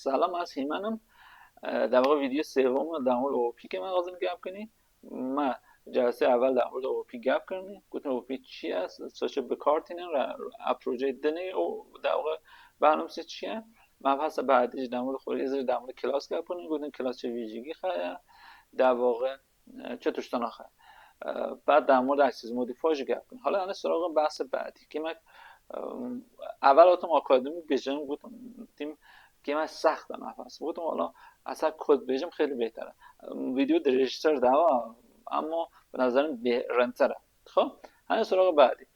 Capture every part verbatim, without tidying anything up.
Selam, ez Hîmen im. E, Dewa vîdeo sêvim e, demû li O P kê me xwazin gap kinî. Me celsê evel demû li O P gap kirinî. Gotin O P çi ye, çi bi kar tînin, re, a projeyê dinê û dewa bernamsê çi ye. Me hesa badî ji demû li xwedî, ez ji demû li kilas gap kirinî. Gotin kilas çi vîjîgî xeye. Dewa e, çi tiştana xe. E, Bad demû li access modify jî gap kin. Hala yani siraxê behsê badî. Kêmek, e, evel hatim akademî bêjim, gotim, dîm, kêmek sext e nefes. Gotim, wala, ez her kod bêjim xêlî bêhtir e. E, Vîdeo dirêjtir dewa, ama bi nezerim bê-, rintir e. Xo, hani siraxê badî.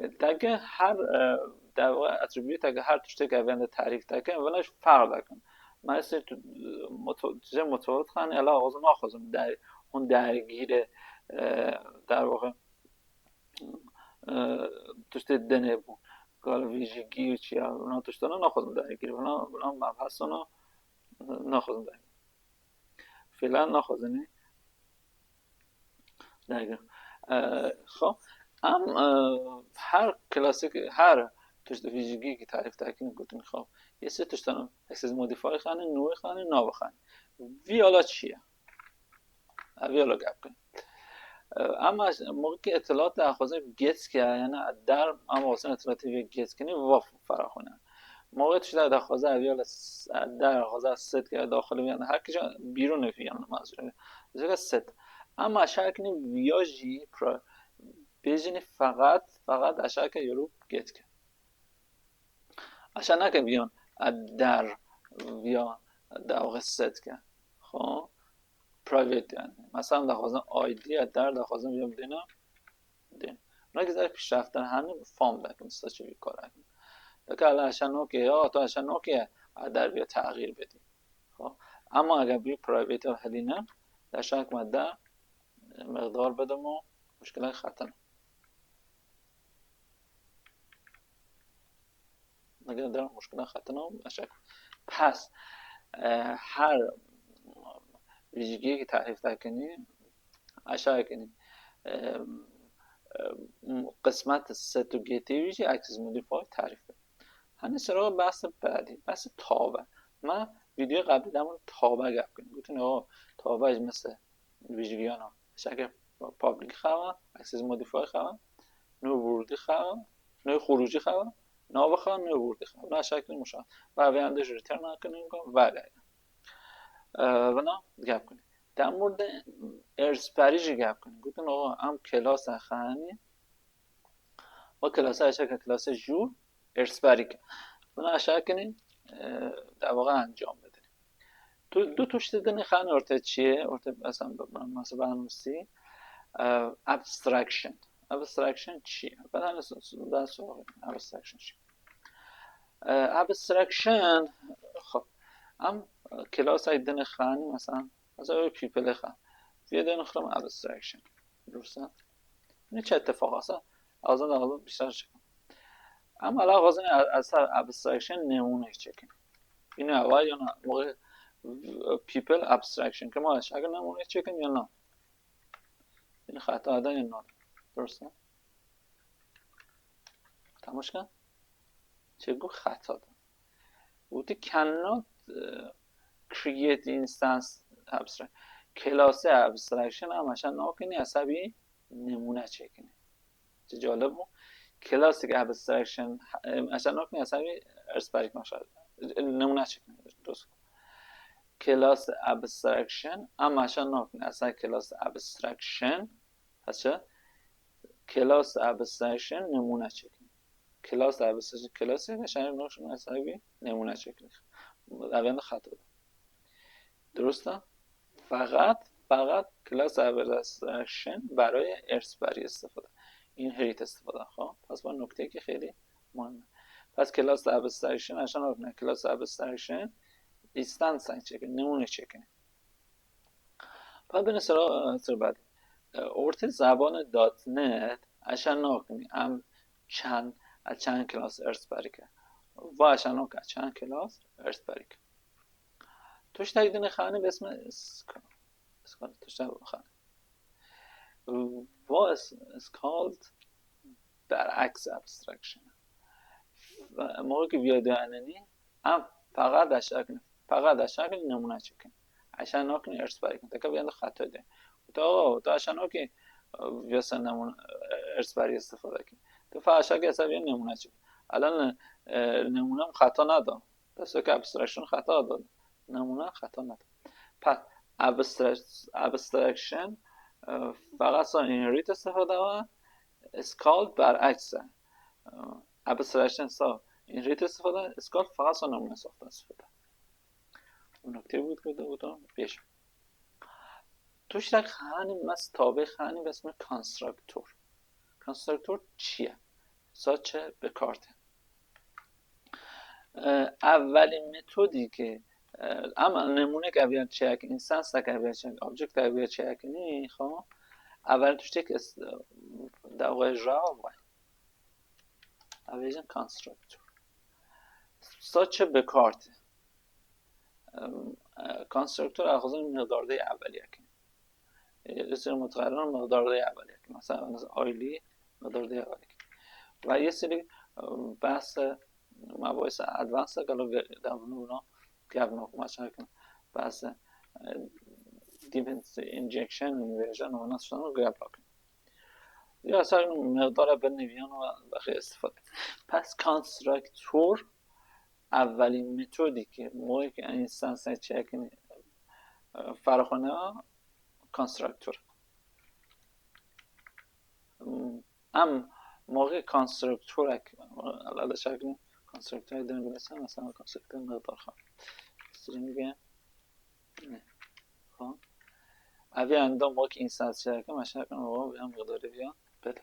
E, Teke her, e, dewa attribute, teke her tiştek ev yan de tarîf teke, vina jî ferq dikin. Mesela tu, moto-, tu jê motoret xanî, ela xwazim naxwazim der-, hûn dergîrê, e, derwaxê, e, tiştê dinê bû. Gal vîjîgî û çi ya, vina tiştana naxwazim dergîrê. Vina, vina mebhesana naxwazim dergîrê. Filan naxwazin ê. Dergîr. E, xo, em, e, her klasik, her tişt vîjîgî ki tarîf dikin gotin xo. Yê sê tiştana, access modify xanî, nû xanî, nav xanî. Vî ala çi ye? Ev yala gap kin. E, Ama moqî îtilat de xwazin gêt ke, yani der, ama olsun îtilatî vê gêt kinî, va feraxûne. Moqî tişt de xwazin ev yala s-, der xwazin set ke, daxil vî, yani her kîja bîrûnê vî, yani mazûrê. Zeka set. Ama aşağı kinî viya jî pro-, bêjinî feqet, feqet aşağı ke yûrû gêt ke. Aşağı nake viyan, e, der, viya, e, dawxe set ke. Xo, private yani. Mesela daxwazin I D ya der daxwazin viya bidêne, dên. Buna ki zerê pişreftir hani fam dekin, saçı bir korakin. Deke ala aşağı noke ya, to aşağı noke ya, e, der viya tağyir bedî. Xo. Ama eger bir private ya heline, aşağı kime de, e, miqdar bedim o, muşkile xetin. Nigel der muşkila xetin o, aşağı. Pes, e, her vîjîgiyekî tarîf dikinî, aşağı kinî, e, e, qismet set û gêtê wî jî access modify tarîf e. Hani sero behs pedî, behs tabe. Ma vîdeo qeblî demun tabe gap kin. Gotin o tabe ji mesela vîjîgiyana. Şeke public xewa, access modify xewa, no wordî xewa, no xurûcî xewa, nava xewa, no wordî xewa. Vina şekil muşa. Ve vê ende jî return akinin ku vegaya. E, vina gap kuni. Demur de ersperî jî gap kuni. Gotin o em kelasa xani. O kelasa şeke kelasa jû ersperî ke. Vina şekilî, e, dewaxa encam bidin. Tu, du tuştê din xan orte çi ye? Orte mesela, mesela ben nusî, e, abstraction. Abstraction çi ye? Ben hani s-, s-, ben sorayım. Abstraction çi? E, abstraction, xo. Em, e, klasay din xan, mesela, mesela öyle people xan. Vê din xan abstraction. Dursa. Ne çe ittifaq asa? Azan da azan bir şey. Ama la gazın eser abstraction nemune çekin. Yine var yana, people abstraction. Kama aşağı nemune çekin yana. Yine hata da yana. Dursa. Tamam. Çeku hata da. Û tu cannot, e, create instance abstract. Kelase abstraction ama sen nakinî hesabî nemûne çekinî. Çi calib bû. Classic abstraction, e, sen nakinî hesabî ersperîk naşa, e, nemûne çekinî. Dost. Class abstraction ama sen nakinî hesabî class abstraction. Hese, class abstraction nemûne çekin. Class abstraction, class ve şair noşun hesabî nemûne çekin. Ev yanı xata. Durust e? Fakat, fakat class abstraction برای ارث‌بری استفاده. Inherit استفاده. خب، پس با نکته که خیلی مهمه. پس class abstraction، عشان نکنه class abstraction instance çekin، nemûne çekin. Pabine sira, sira bad. E, ortê zebanê dot net, eşe nakinî, em çend, e, çend klas ersberî ke. Va eşe nakin, e, çend klas ersberî ke. Tuştek dinê xanî besme is-, is-, tuştek xanî. Va is, is called beraks abstraction. Moxê ki viya de enenî, em feqet eşe nakin. Feqet aşağı nemûne çekin. Aşağı nakin, ersberî kin. Teka viyanda xeta de. Uta o, uta aşağı nakin, viyasa nemûne, ersberî istifade kin. Tu fa aşağı esa viyan nemûne çekin. Alan, e, nemûne xeta nada. Desteke abstraction xeta da. Nemûne xeta nada. Pes abstract-, abstraction, e, feqet sa inherit istifade wa, scaled ber'eks e. E, abstraction sa inherit istifade, scaled feqet sa nemûne saxte istifade. Ew nokte bû ku goto pêş. Tiştek hanî mest tabê hanî besme konstruktor. Konstruktor çi ye? Sa çi bi kar tê? E, evelî metodî ke, e, em nemûnek ev ya çi ye kin, însansek ev ya çi ye kin, object ev ya çi ye kin, xo, evelî tiştek ez, e, dawê ji wa vay. Ev bêjin konstruktor. Sa çi bi kar tê? Em, e, konstruktor axizin miqdardê eveliyek. E, isir mutxerin miqdardê eveliyek. Mesela, aylî miqdardê eveliyek. Ve yê sirî, e, behs, e, ma bo êsa advance gelo ge-, devno bûno, gevno, mesela, behs, e, deep injection, inversion, ona tiştan gevno. Ya ser miqdara bin nivîyan ve bexê istifade. Pes konstruktor evelî metodî ke moyê ke însan ser çekin, e, ferqone konstruktor. Em moxê konstruktorek, Allah da çekin konstruktorek din bilirsen, mesela konstruktor miqdar xwe. String e, ne. Xo. Ev ê endam wek însan çekin, mesela o ya miqdarê viya bide.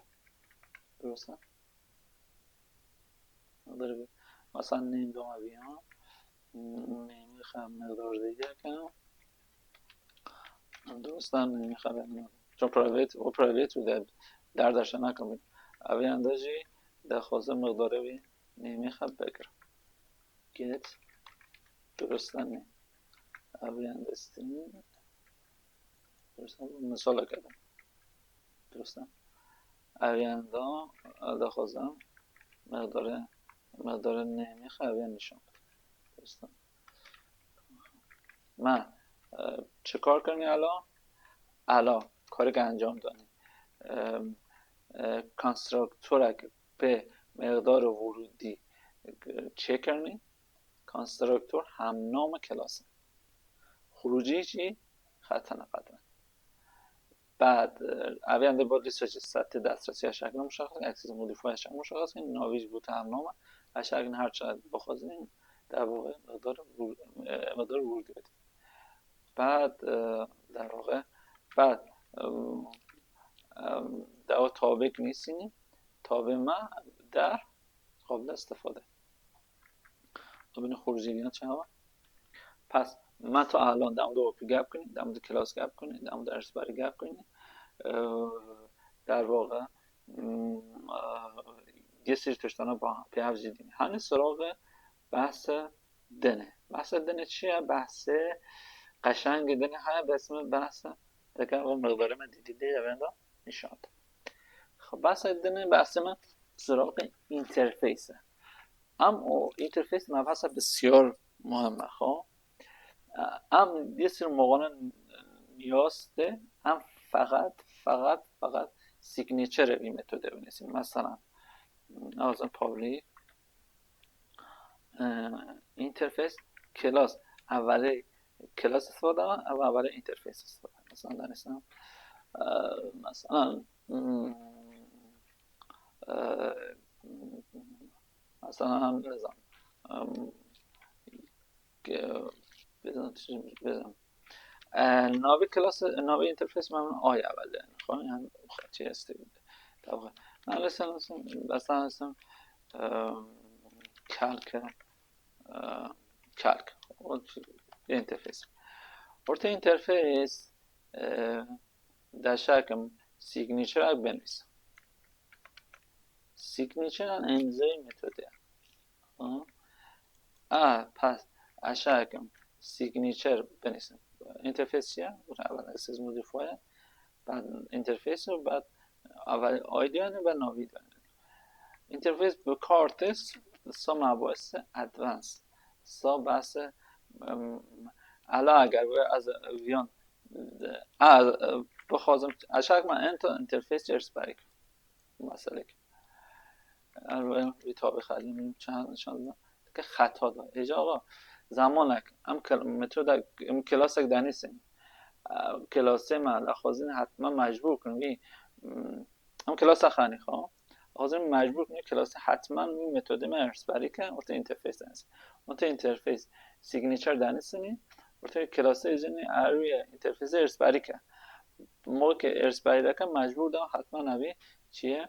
Durust e? Miqdarê viya. Mesela name doma viya. Name xwe miqdar de yek e. Durust e, name xwe ben. Çok private, o private û de derdeşe nakim. Ev ê enda jî dixwaze miqdarê vî name xwe bigir. Get. Durust e, ne. Ev ê enda string. Durust e, misalek e. Durust e. Ev ê enda, ev dixwaze miqdarê, miqdarê name xwe ev ê nîşan bide. Durust e. Me, e, çi kar kirinî ela? Ela, karek encam danî. E, e, konstruktorek pê miqdar vurûdî, e, çêkirinî. Konstruktor hem name kilas e. Xurûcî jî xetine qedime. Bad, e, ev yan de bo lîste ji setê destresî aşağı muşexes, access modifier aşağı muşexes, navî ji bo te hem name, aşağı her çi bixwazin, der vaxê miqdar vur-, e, miqdar vurûdî bidî. Bad, e, der vaxê, bad, e, e, dawa tabek nîsînî, tabê me der, qabile istifade. Bibîne xurûcî viya çawa. Pes, me tu alon dem de opî gep kinî, dem de kilas gep kinî, dem de ersberî gep kinî. E, der vaxê, mm, e, yê sîr tiştana ba-, pê hev jî dînî. Hanî siraxê behse dinê. Behse dinê çi ye? Behse qeşengê dinê heye, bes min behse teke o miqdarê me dîdî dê evenda nîşan de. Xwe behse dinê, behse min siraxê interface e. Em o interface mebhesa bisiyor muhim e, xo. Em yê sir moxana niyaz de, em feqet, feqet, feqet signature vî metode binêsin. Mesela, lazim public, e, interface class, evvelê class istifade, ev evvelê interface istifade. Mesela, danîsem, e, mesela, hmm, e, mesela, ne zanim, em, ke-, bizin, bizin. E, navê class, navê interface me min ay evvel de. Xwe, yani, çi hestê. Tabii. Na, listen, listen, listen, listen, e, calc, e, calc. O interface. Orta interface, e, daşakim signature binivîsim. Signature imzayê metodê. Hı. A, pas, aşağı kim. Signature binivîsim. Interface ya, bu ne var? Siz modifier. Ben interface, ben avel I D yani ben navî de. Interface bi kar tê, sa mabûse advance. Sa base Em, ela eger we ez viyan, a, bixwazim, ez çawa interface ji hêrsberî kim. Meselek. Em, em, vî tabî xelî min çend, çend, ke xeta da. Êca axa, zamanek, em kil-, metoda, em klasek denîsin. Em, klasê me, la xwazin hetma mecbûr kin, vî, em, em klasa xanî xwe. Xwazin mecbûr kin, klasê hetman vî metodê me hêrsberî ke, ortê interface denîsin. Ortê interface signature denîsinî, ortê klasê jî erûye interface hêrsberî ke. Moke hêrsberî deke mecbûr da hetman evî çiye,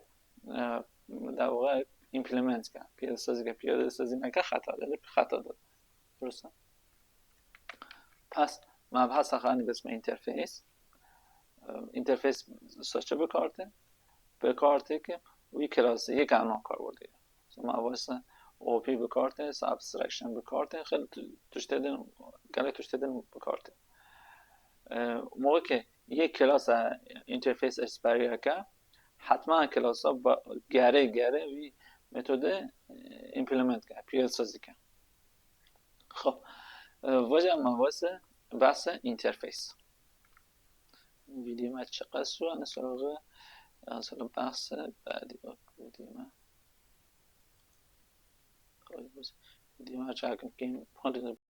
e, devre implement ke, piyade sazî ke, piyade sazî neke xeta de, xeta de. Durust e? Pes, me behsa xanî bisme interface. E, interface saçe bikartê, bikartê ke wî klasê yek ana kar werdê. Ma vayse O P bikartê, se abstraction bikartê, xel tu-, tuştê din, gelek tuştê din bikartê. E, moke yek klasa interface hêrsberî ke, hetman klasa ba-, gere gere vî metode, e, implement ke, piyade sazî ke. Xo, e, vaja me vayse behsa interface. Vîdeo me çiqas û, yani, soru, yani, soru behsa, badi, vîdeo me. Vîdeo me çakim kêm,